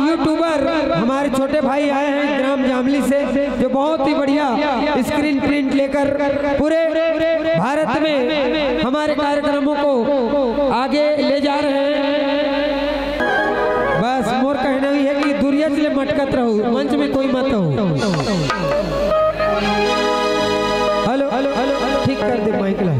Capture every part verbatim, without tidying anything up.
YouTuber हमारे छोटे भाई आए हैं ग्राम जामली से, जो बहुत ही बढ़िया स्क्रीन प्रिंट लेकर पूरे भारत में हमारे कार्यक्रमों को आगे ले जा रहे हैं। बस मोर कहना ही है कि दुरिया से मटकत रहो, मंच में कोई मत हो। हेलो, हेलो, हेलो, ठीक कर दे माइक ला।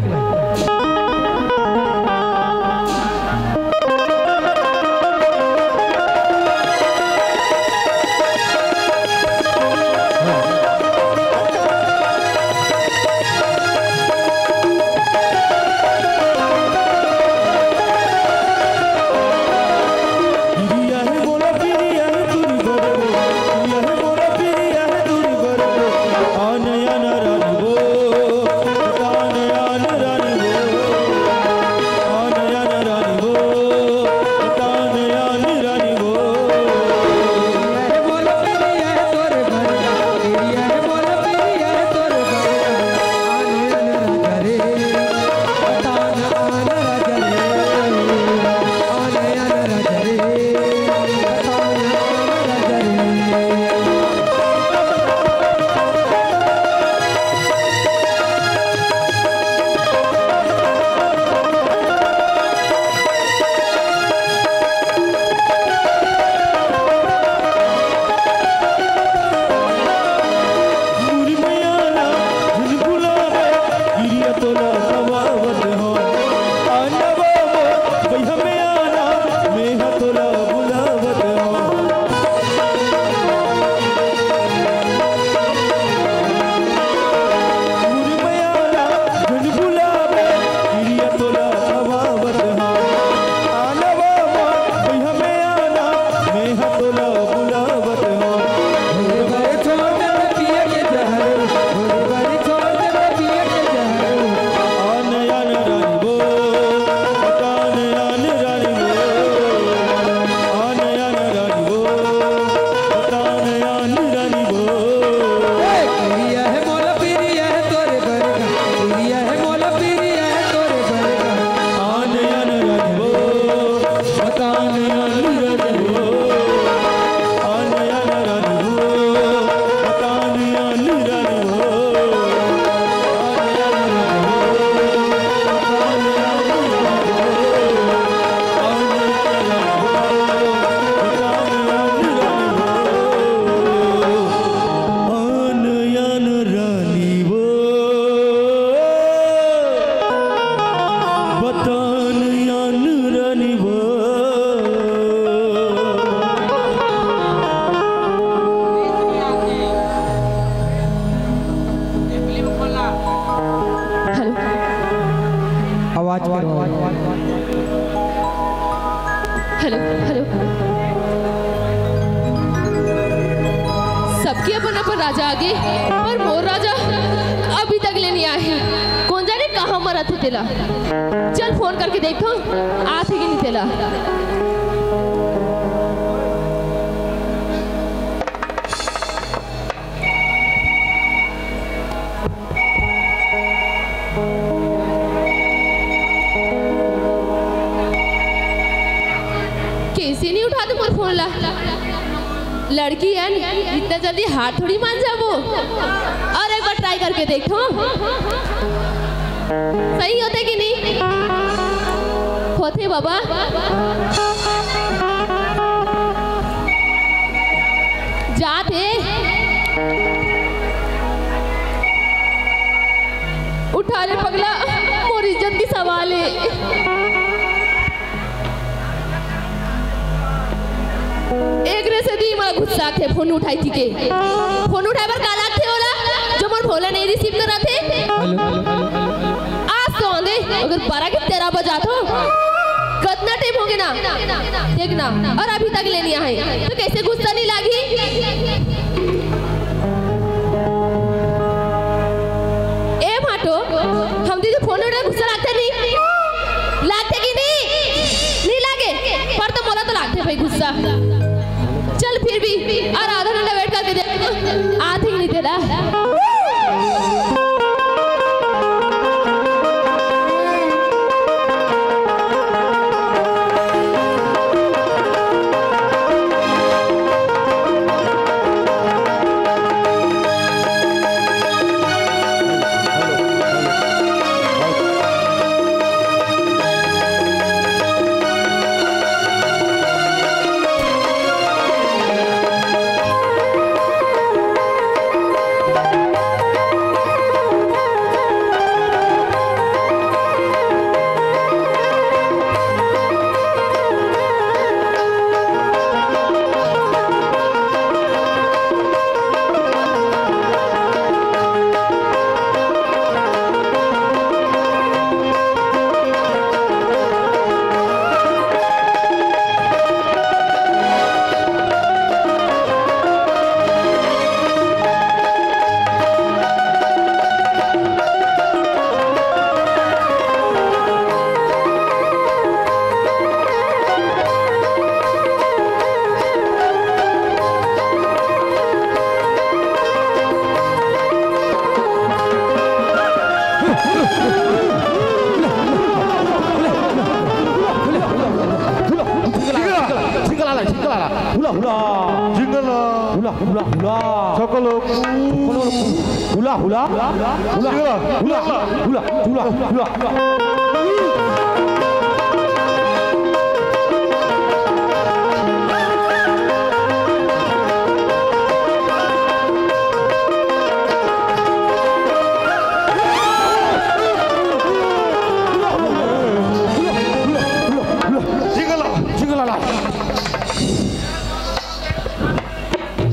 हेलो। आवाज करो। Hello, hello. सबके अपन अपन राजा आगे, पर मोर राजा अभी तक ले नहीं आए हे। कोन जाने कहाँ मरत हे तेला। चल फोन करके देखो, आत हे कि नहीं तेला। कइसे नहीं उठाते मोर फोन ला? लड़की हन, इतना जल्दी हार थोड़ी मान जाबो। और एक बार ट्राई करके देखो, सही होथे कि नहीं? होथे बाबा। जात हे। उठा ले पगला, मोर इज्जत के सवाल हे। एकरे सेती मोला गुस्सा आथे, फोन उठाई थी के। फोन उठाए बर का लागथे ओला, जो मोर फोन ला नहीं रिसीव करत हे? आज तो आंदे, अगर बारह के तेरह बजात हो, कतना टाइम होगे ना, देख ना, और अभी तक ले नहीं आए, तो कइसे गुस्सा नहीं लागी? ए भाटो, हमन दे फोन उठाए गुस्सा लागथे नहीं? लागथे कि नहीं? नहीं लागे, पर तो मोला तो लागथे भाई गुस्सा। चल फिर भी, और आधा घंटा वेट करके देख, आथे कि नहीं तेला। हुला हुला। जिंगला। हुला हुला हुला। सकलो। हुला हुला। हुला हुला। जिंगला। हुला हुला हुला। जिंगला। जिंगला ला।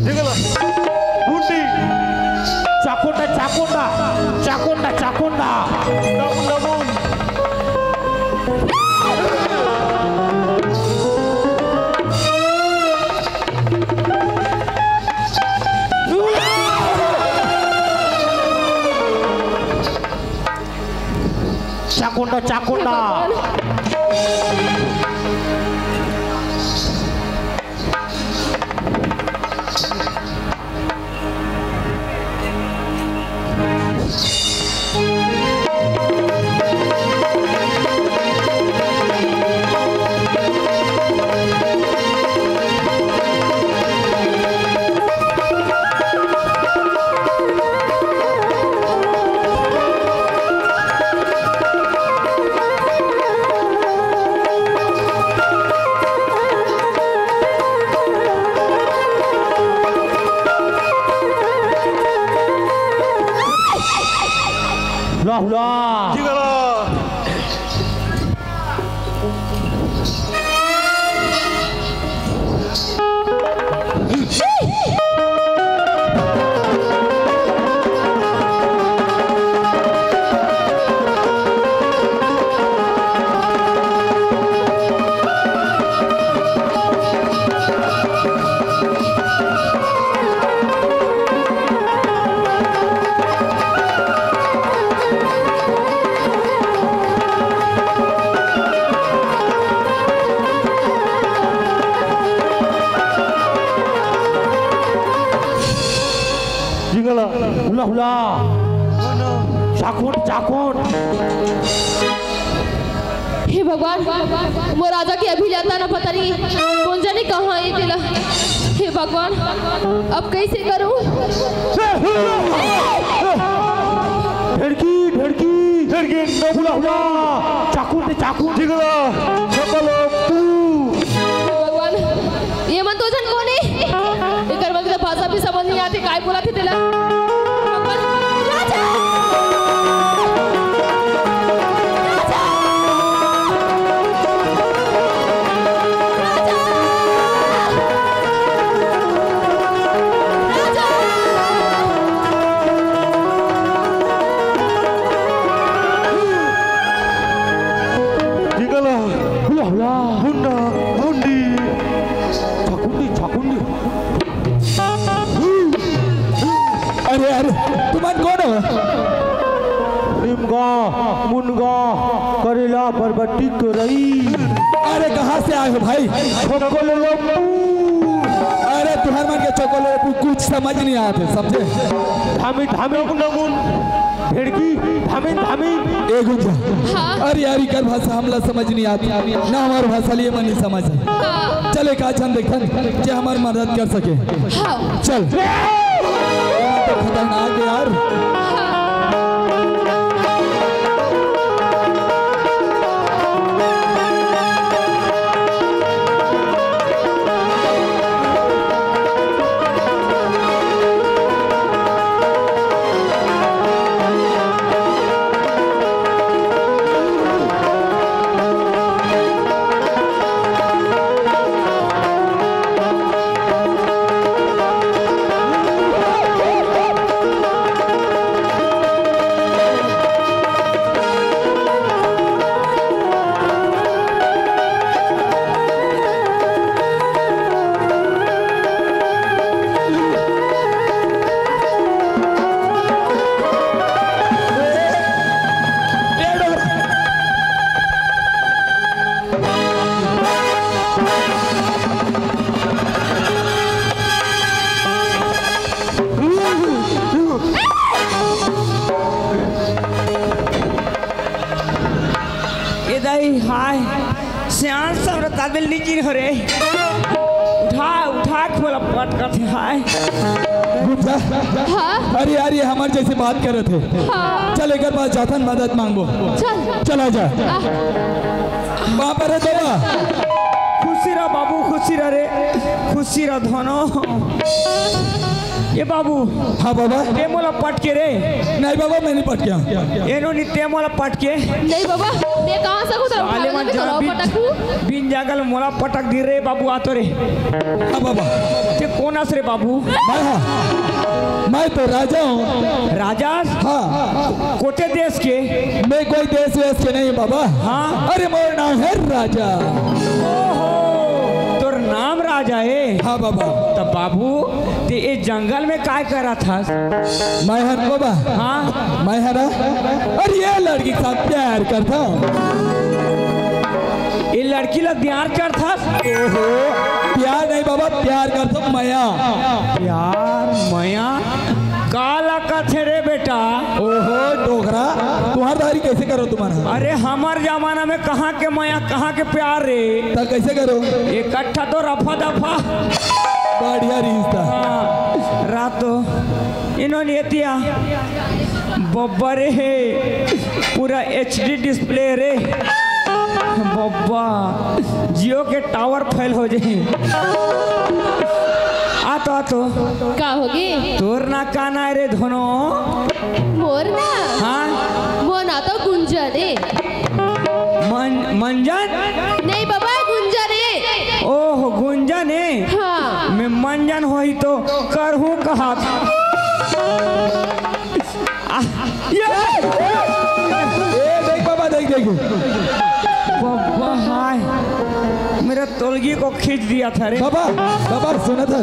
जिंगला। बुंदी। चाकुंडा, चाकुंडा, चाकुंडा, चाकुंडा। नम, नमून। चाकुंडा, चाकुंडा। हुला हुला। जिंगला। जिंगला। हुला हुला। चाकुंड, चाकुंड। हे भगवान, मोर राजा के अभी ले आता ना, पता नहीं कोन जनी कहाँ हे तेला। हे भगवान, अब कैसे करूं? ढेड़की, ढेड़की, ढेड़की, हुला हुला। चाकुंड, चाकुंड। जिंगला। सकलो। हे भगवान, ये मन दो झन कोन हे? एकर मन के भाषा भी समझ नहीं आथे, काय बोलथे तेला। राजा! राजा! राजा! राजा! जिंगला। हुला हुला। हुंडा, हुंडी। चाकुंडी, चाकुंडी। अरे, अरे, तुमन कोन हो? निमगा, मुनगा, करेला, बरबट्टी, करई। अरे, कहाँ से आए हो भाई? अरे, तुहर मन के चोकोलोपू कुछ समझ नहीं आत हे, समझे? धामी, धामी। नमुन। भेड़की, धामिन, धामिन। ए गुंजा। हाँ। अरे यार, इकर भाषा हमला समझ नहीं आत, ना हमार भाषा लिए मन नहीं समझ। हाँ। चल, एक आध झन देखथन, जे हमार मदद कर सके। हाँ। चल। ये तो खतरनाक हे यार। ए दाई, हाय, सियान सब रताबिल नी चिन्हो रे। उठा। मोला पटकत हे, हाय। गुप्ता। हाँ। अरे यार, ये हमर जैसे बात करत हे। हाँ। चल, एकर पास जाथन, मदद मांगबो। चल। चला जा। आ। बाप रे बाबा। खुशी रह बाबू, खुशी रह रे, खुशी रह धनो। ए बाबू। हाँ बाबा। ते मोला पटके रे। नहीं बाबा, मैं नहीं पटकिया। एनो नी ते मोला पटके। नहीं बाबा, मैं कहाँ से हूँ तेरा साले भागने मन में जहाँ तोला बिन, पटकू? बिन जंगल मोला पटक दी रे बाबू, आ तो रे। हाँ बाबा। ते कौन आस रे बाबू? मैं हाँ। मैं तो राजा हूँ। राजा? हाँ। कोटे देश के? मैं कोई देश वेश के नहीं बाबा। हाँ। अरे मोर नाम है राजा। ओहो, तोर नाम राजा है? हाँ बाबा। तब बाबू, ते ए जंगल में काय करत हस? मैं हर बाबा। हाँ। मैं हरा। अरे ये लड़की के साथ प्यार करता हूँ। ए लड़की ला प्यार करथस? ओहो, प्यार नहीं बाबा, प्यार करता हूँ, मया। प्यार, मया? काला कथे रे बेटा? ओहो, डोकरा, तुम्हार दारी कैसे करो तुम्हारा? अरे, हमर जमाना में कहाँ के मया, कहाँ के प्यार रे? त कैसे करो? इकट्ठा तो रफा दफा। बढ़िया रिश्ता। हाँ, रातो इन्होंने एतिया बब्बा रे, पूरा एच डी डिस्प्ले रे बब्बा, जियो के टावर फेल हो जाए। आ तो, आ तो। का होगे? तोर ना का ना रे धनो? मोर ना? हाँ? मोर ना तो गुंजन ए। मन-, मंजन? नहीं बाबा, गुंजन ए। ओह, गुंजन ए? हाँ। मैं मंजन होही तो करहूँ कहा था। आ, ये! ए, देख बाबा, देख, देख। बाबा, हाय। मेरा तोलगी को खींच दिया था रे। बाबा, बाबा, सुना था?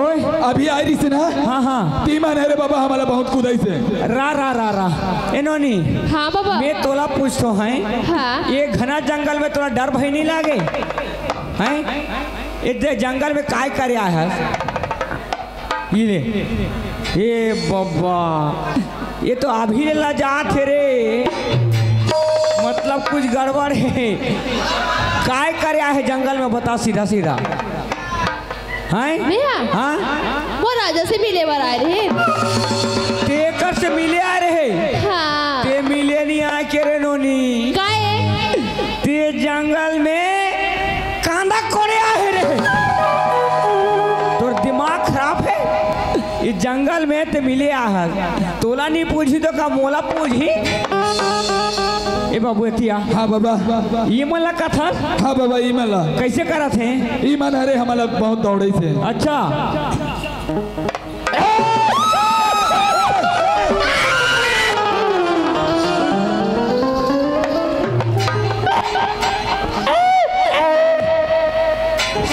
ओए। अभी आई रही से ना? हाँ, हाँ। तीन महीने रे बाबा, हमारा बहुत कुदाई से। रा, रा, रा, रा। इन्होंने। हाँ, बाबा। मैं तोला पूछतो हैं। हाँ। ये घना जंगल में तोला डर भय नहीं लागे? हैं? ये दे जंगल में काय करे आया है? ये ले। ए बाबा, ये तो अभी ले लजात हे रे। मतलब कुछ गड़बड़ हे। काय करे आहे जंगल में, बता सीधा सीधा। हैं? भैया। हाँ? वो राजा से मिले बर आए रहे। तेकर से मिले आए रहे? हाँ। ते मिले नहीं आए के रे नोनी? काहे? ते जंगल में कांदा कोड़े आहे रे। तोर दिमाग खराब हे? ये जंगल में ते मिले आहस, तोला नहीं पूछी तो का मोला पूछी? ए बाबू एतिया। हाँ बाबा। ये मन ला कथस? हाँ बाबा, ये मन ला। कैसे करत हे? ये मन हरे हमला बहुत दौड़े से। अच्छा।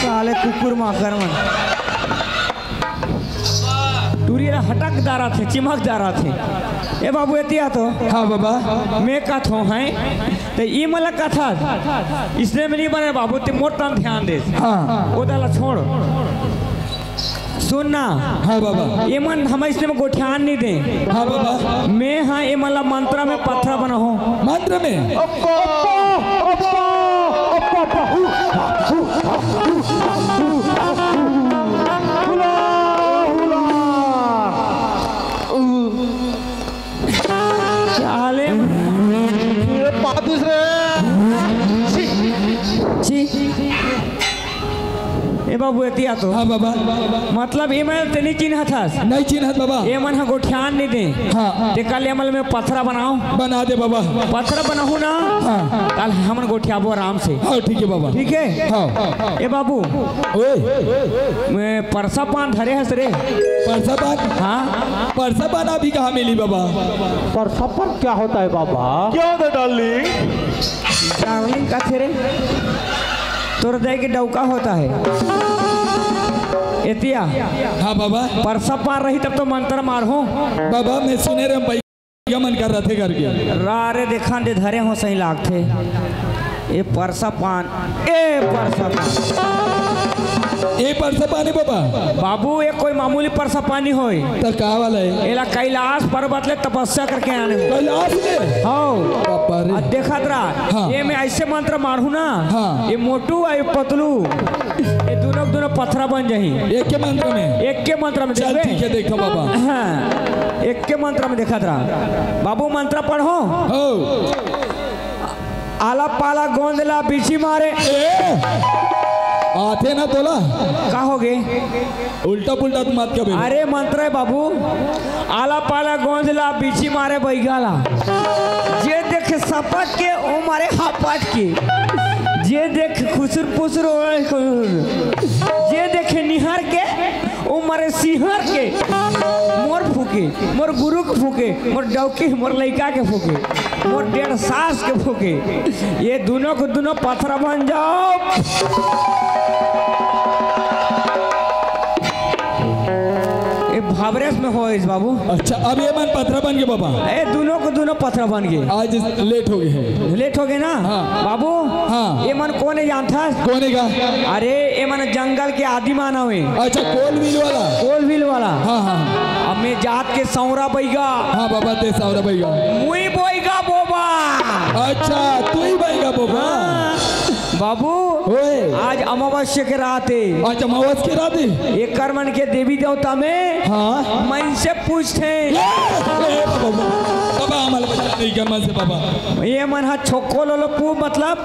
साले कुकुर माकर मन। टूरी ला हटक डारत हे, चिमक डारत हे। ए बाबू, एतिया तो। हाँ बाबा। मैं कथो हैं, ते ई मन ला कथा। इसने में नहीं बने बाबू, ते मोर तन ध्यान दे। हाँ। ओदा ला छोड़। सुन ना। हाँ बाबा। एमन हम इसने में गोठियान नहीं दे। हाँ बाबा। मैं हाँ एमन ला मंत्र में पत्थर बनाहूँ। मंत्र में? अप्पा, अप्पा, अप्पा, अप्पा, हु, हु, हु, हु, हु, हुला, हुला। चाले। ये पादुस रे। छी। छी। ए बाबू, एतिया तो। हाँ बाबा। मतलब, एमन ते नहीं चिन्हत हस? नहीं चिन्हत बाबा। एमन ह गोठियान नहीं दे। हाँ। ते कल एमन में पथरा बनाओ। बना दे बाबा। पथरा बनाहू ना? हाँ। कल हमन गोठियाबो आराम से। हाँ, ठीक है बाबा। ठीक है? हाँ। ए बाबू। ओए। मैं परसा पान धरे हस रे। परसा पान? हाँ। परसा पान अभी कहाँ मिली बाबा? परसा पान क्या होता है बाबा? क्या होता है डार्लिंग? डार्लिंग का थे रे? तोर दे के डौका होता है। एतिया। हाँ बाबा। परसा पान रही तब तो मंत्र मारहूँ। बाबा, मैं सुने रे, हम भैया मन कर रहे थे करके। रा रे, देखा दे धरे हो सही लागथे। ए परसा पान, ए परसा पान। ए परसा पानी बाबा। बाबू, ये कोई मामूली परसा पानी होय। त का वाला हे? एला कैलाश पर्वत ले तपस्या करके आने हो। कैलाश ले? हव। बाबा रे। अब देखत रहा, हाँ। ये मैं ऐसे मंत्र मारहूँ ना, हाँ। ये मोटू अउ ये पतलू, ये दूनों के दूनों पथरा बन जाही। एक के मंत्र में? एक के मंत्र में चल, देखबे? ठीक हे, देखो बाबा। हाँ, एक के मंत्र में देखत रहा। बाबू, मंत्र पढ़ो। हो। आला पाला गोंद ला बीछी मारे। ए, आथे ना तोला? का होगे? उल्टा पुल्टा तो मत कबे। अरे मंत्र हे बाबू, आला पाला गोंद ला बीछी मारे बइगा ला। जे देखे सपट के, ओ मारे हपट के। जे देखे खुसुर पुसुर, ओ खुसुर। जे देखे निहार के, ओ मारे सिंहर के, मोर फूके, मोर गुरु के फूके, मोर डौकी, मोर लइका के फूके, मोर डेढ़ सास के फूके। ये दूनों के दूनों पथरा बन जाव। ये भावरेस में होइस बाबू। अच्छा, अब ये मन पथरा बन गे बाबा। ए, दूनों के दूनों पथरा बन गे। आज लेट हो गे हे। लेट हो गे ना? हाँ। बाबू, हाँ। ये मन कोन हे जानथस? कोन हे का? अरे, ये मन जंगल के आदि मानव हे। अच्छा, कोलविल वाला? कोलविल वाला। हाँ, हाँ। अब मैं जात के सौरा बइगा। हाँ बाबा, ते सौरा बइगा। मुई बइगा बोबा। अच्छा, तू ही बइगा बोबा। हाँ। बाबू, ओए। आज अमावस्या के रात हे। आज अमावस के रात हे? एकर मन के देवी देवता में हाँ। मन से पूछथे। ए, ए, बाबा, बाबा, हमला बचा नहीं कर मन से बाबा। ये मन हा छोको लोलो पू, मतलब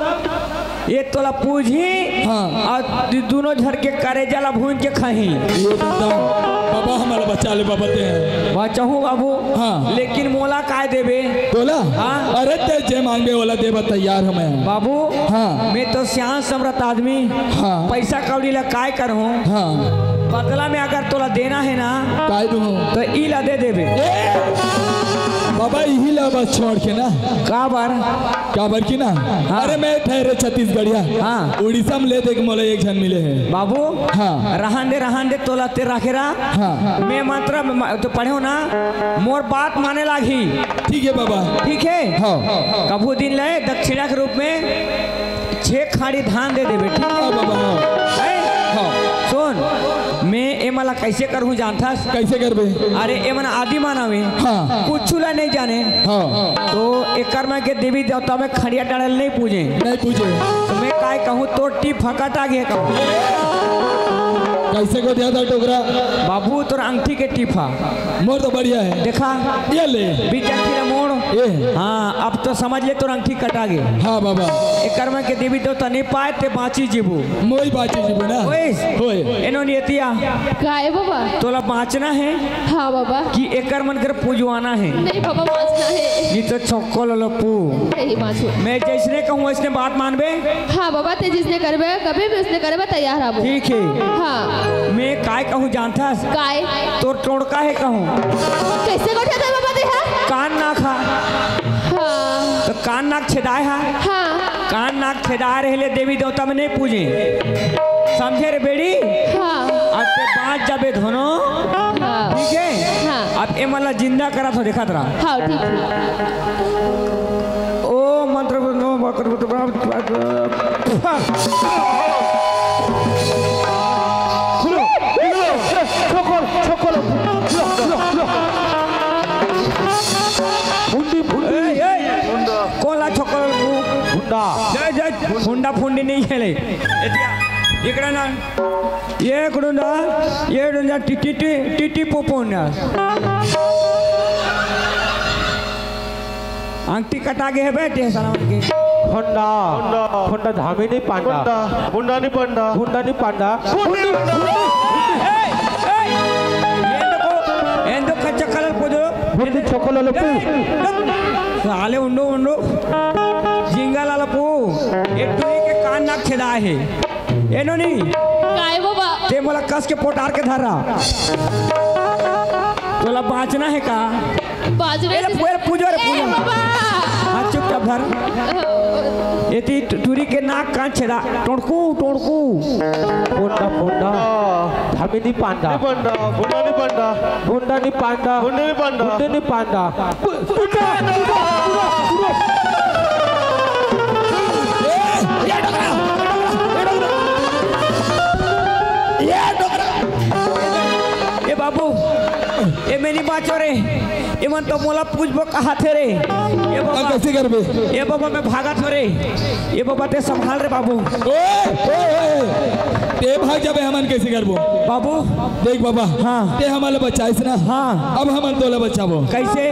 ये तोला पूजही हाँ। अउ दू-, दूनों झर के करेजा ला भूंज के खाही। ये तो एकदम, बाबा हमला बचा ले बाबा ते। बचाहूँ बाबू। हाँ। लेकिन मोला काय देबे? तोला? हाँ। अरे ते जे मांगबे ओला देबा तैयार हूँ मैं। बाबू, हाँ। मैं तो सियान समरथ आदमी। हाँ। पैसा कौड़ी ला काय करहूँ? हाँ। बदला में अगर तोला देना हे ना, काय दूँ? तो ई ला दे देबे। ए! बाबा, इही ला बस छोड़ के ना। काबर? काबर की ना? हाँ। अरे मैं ठहरे छत्तीसगढ़िया। हाँ। उड़ीसा में ले देख मोला एक झन मिले हे। बाबू, हाँ। रहन दे, रहन दे, तोला ते राखे रहा। हाँ। मैं मंत्र म-, तो पढ़े हो ना, मोर बात माने लागही। ठीक हे बाबा। ठीक हे? हाँ। कभू दिन ले दक्षिणा के रूप में छह खाड़ी धान दे देबे, ठीक हे? हाँ बाबा, हाँ। हैं? हाँ। सुन, मैं एमन ला कैसे करहूँ जानथस? कैसे करबे? अरे एमन आदि मानव हे। हाँ। कुछु ला नहीं जाने। हाँ। तो एकर मन के देवी देवता में खड़िया डाले नहीं पूजे। नहीं पूजे। तो मैं काय कहूँ, तोर टीप ह कटा गे कहूँ। कैसे गोठियाथस टोकरा? बाबू, तोर अंगठी के टीप ह। मोर तो बढ़िया हे। देखा? ये ले। बीच अंगठी ला मोड़। ये। हाँ, अब तो समझ ले तोर अंगठी कटा गे। हाँ बाबा। एकर मन के देवी देवता नहीं पाए ते बाँची जीबू। मोई बाँची जीबू ना। ओए। होए। एनो नियतिया। काय बाबा? तोला बाँचना हे। हाँ बाबा। कि एकर मन कर पूजवाना हे। नहीं बाबा, बाँचना हे। नहीं तो छोको लोलो पू। नहीं बाँचू। मैं जैसने कहूँ वैसने बात मानबे? हाँ बाबा, ते जिसने करबे, कभी भी उसने करबे तैयार हबो। ठीक हे। हाँ। मैं काय कहूँ जानथस? काय? तोर टोड़का हे कहूँ। कैसे गोठियाथस बाबा ते हा? कान नाक हा। हाँ। तो कान नाक छेदाय हा। हाँ। कान नाक छेदाय रहे ले देवी देवता में नहीं पूजे। समझे रे बेड़ी? हाँ। अब ते बाँच जाबे धनो। हाँ। ठीक हे? हाँ। अब एमन ला जिंदा करत हँव, देखत रहा। हाँ, ठीक हे। ओ मंत्र नो मकर। फुंडी, फुंडी। ए, ए, कोन ला छोकल? फुंडा। जय, जय, फुंडा, फुंडी नहीं खेले। एतिया, इकड़ा ना। ये कुडुंडा, ये डुंडा, टी, टी, टी, टी, टी, पो, पो, ना। आंगटी कटा गे हे बे, ते साला मन के। फुंडा। फुंडा। फुंडा धामी नहीं पांडा। फुंडा। फुंडा नहीं पांडा। फुंडा नहीं पांडा। फुंडी, फुंडी। ए, ए, ए, ये देखो, ये देखो कच्चा कलर को जो। फुंडी छोको लाला पू। ए, साले उंडो, उंडो। जिंगा लाला पू। ये टुरी के कान नाक छेदा हे। ए नोनी। काय बाबा? ते मोला कस के पोटार के धर रहा। तोला बाँचना हे का? बाँचना ए, हे। पूजा, पूजा रे, ए पूजा। बाबा। हाँ, चुपचाप धर। हाँ। एती टु-, टुरी के नाक कान छेदा। टोड़कू, टोड़कू। पोंडा, पोंडा। धामी नी पांडा। नी पांडा, पोंडा नी पांडा। पोंडा नी पांडा। पोंडा नी पांडा। पोंडा नी पांडा। पु-, पुटा, पुटा, पुटा, पुटा। ए, ए, डगरा, ए, डगरा, ए, डगरा। ये डोकरा। ए बाबू, ए मैं नहीं बाँचों रे। एमन तो मोला पूछबो कहाथे रे। ए बाबा, अब कइसे करबे? ए बाबा, मैं भागत हों रे। ए बाबा, तें संभाल रे बाबू। ओए, ओए, ओए। तें भाग जाबे, हमन कइसे करबो? बाबू। देख बाबा, हाँ। तें हमन ला बचाइस ना। हाँ। अब हमन तोला बचाबो। कइसे?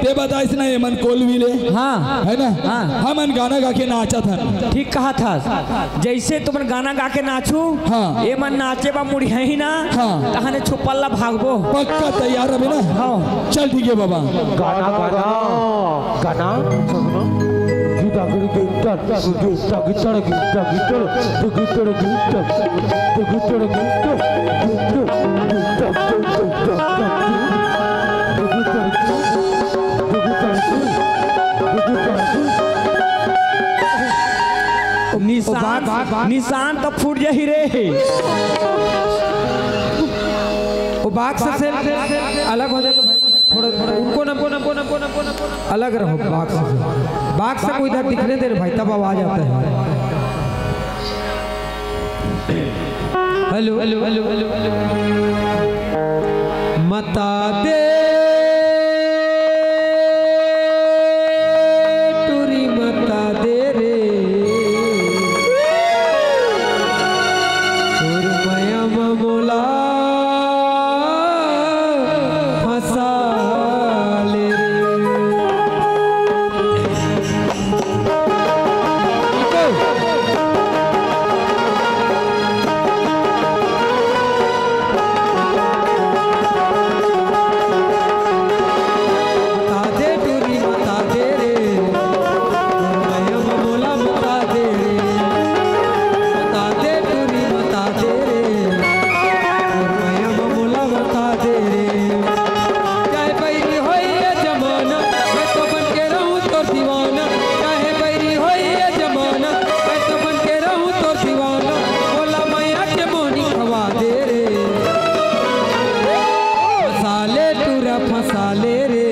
तें बताइस ना, एमन कोलवी ले। हाँ। हे ना? हाँ। हमन गाना गा के नाचत हन। ठीक कहत हस। जइसे तुमन गाना गा के नाचहू, हाँ। एमन नाचे बर मुड़ियाही ना, हाँ। तहने छुपल्ला भागबो। पक्का तैयार रहे ना? हाँ। चल ठीक हे बाबा। गाना, गाना, गाना। निशान, निशान तो फूट जाही रे। वो बॉक्स से अलग हो जाए तो भाई, थोड़ा, थोड़ा उनको ना, उनको ना, उनको ना, उनको ना, उनको ना, उनको ना, अलग रहो बॉक्स से। बॉक्स से कोई इधर दिखने दे रे भाई, तब आवाज आता है। Hello, hello, hello, hello, hello. मता दे टूरी, मता दे रे, तोर मया म मोला फंसा ले रे। बता दे टूरी, बता दे रे, तोर मया म मोला बता दे रे। बता दे टूरी, बता दे रे, तोर मया म मोला बता दे रे। चाहे बैरी होई ये जमाना, मैं तो बन के रहूं तोर दीवाना। चाहे बैरी होई ये जमाना, मैं तो बन के रहूं तोर दीवाना। मोला मया के मोहनी खवा दे रे। फंसा ले टूरा, फंसा ले रे,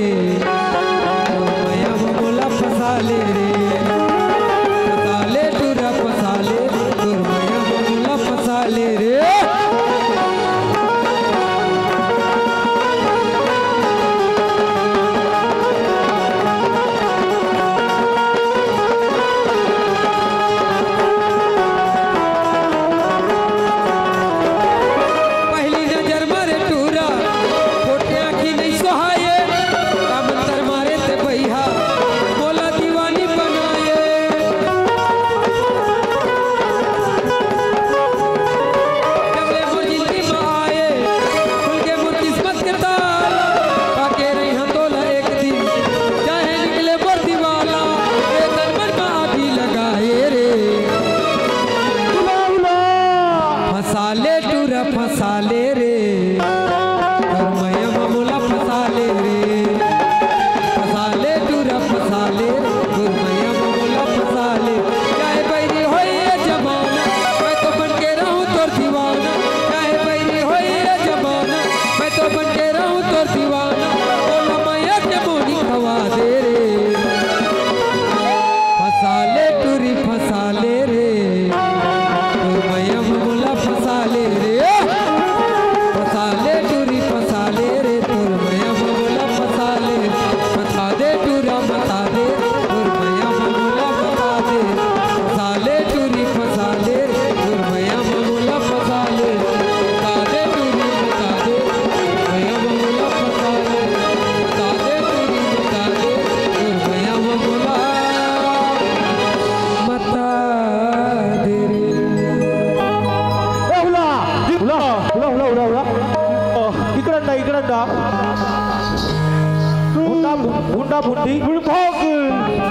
तोर मया म मोला फंसा ले रे। फंसा ले टूरा, फंसा ले, तोर मया म मोला फंसा ले रे। पहली नजर मारे टूरा, फोटे आँखी नहीं सोहाए, का मंतर मारे ते भैया, मोला दीवानी बनाए। जब ले मोर जिंदगी में आए, खुल के मोर किस्मत के ताला, पाके रही हाँ तोला एक दिन, चाहे निकले मोर दिवाला, ये तन मन में आगी लगाए रे। बुला, बुला। फंसा ले टूरा, फंसा ले रे, तोर मया म मोला फंसा ले रे। फंसा ले टूरा, फंसा ले रे, तोर मया म मोला फंसा ले। चाहे बैरी होई ये जमाना, मैं तो बन के रहूं तोर दीवाना। चाहे बैरी होई ये जमाना, मैं तो बन के रहूं तोर दीवाना। मोला मया के मोहनी खवा दे रे। फंसा ले टूरी, फंसा ले रे, तोर मया म मोला फंसा ले रे। फंसा ले टूरी, फंसा ले रे, तोर मया म मोला फंसा ले। बता दे टूरा, बता दे, तोर मया म मोला बता दे। फंसा ले टूरी, फंसा ले रे, तोर मया म मोला फंसा ले। बता दे टूरी, बता दे, तोर मया म मोला फंसा ले। बता दे टूरी, बता दे, तोर मया म मोला बता दे रे। ए, हुला, हुला, हुला, हुला, हुला, हुला। ओ, इकडं दा, इकडं दा। हुंडा, हुंडा, हुंडी। हुंडा, हुंडी।